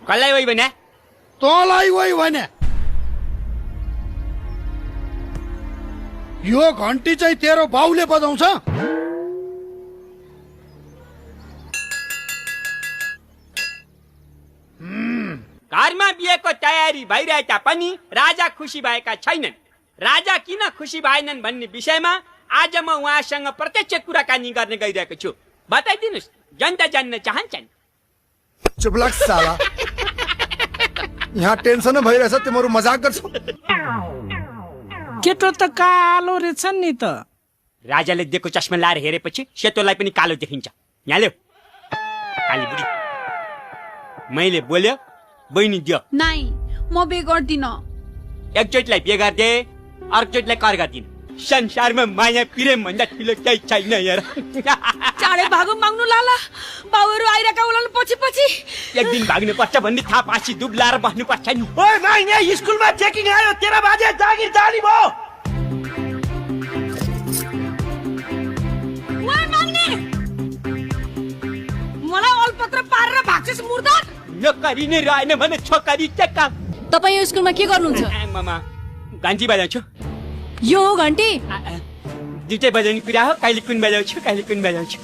कसलाई वही भने तँलाई वही भने यो घन्टी चाहिँ तेरो बाउले बजाउँछ घरमा बिहेको तयारी भइरहेका पनि राजा खुसी भएका छैनन्। राजा किन खुसी भएनन् भन्ने विषयमा आज म उहाँसँग प्रत्यक्ष कुराकानी गर्ने गइरहेको छु। बताइदिनुस्, जनता जान्न चाहन्छन्। चुप लाग साला। यहाँ टेन्सन भइरहेछ, तिम्रो मजाक गर्छौ। केटो त कालो रहेछन् नि त। राजाले दिएको चस्मा लाएर हेरेपछि सेतोलाई पनि कालो देखिन्छ। यहाँ ल्याऊ काली बुढी। मैले बोल्यो बहिनी दियो। नाइ म बे गर्दिन। एकचोटिलाई बिहे गर्दे, अर्कोचोटिलाई कर गर्दिन। संसारमा माया प्रेम भन्दा ठुलो केही छैन यार। चाँडै भागो माग्नु लाला, बाउहरू आइरहेका उलाल पछि पछि। एक दिन भाग्नु पर्छ भन्ने थाहा पासी दुब्लाएर बस्नु पर्छ नि। ओए माइने स्कुलमा चेकिङ आयो, तेरा बाजे जागिर जानी भो। वाह माग्ने, मलाई अलपत्र पारेर भाग्छस् मुर्दा। नोकरी नै रहेन भने छोकरी के काम। तपाईँ यो स्कुलमा के गर्नुहुन्छ? मामा घन्टी बजाउँछु। यो हो घन्टी? दुइटै बजाउने कुरा हो, कहिले कुन बजाउँछु कहिले कुन बजाउँछु।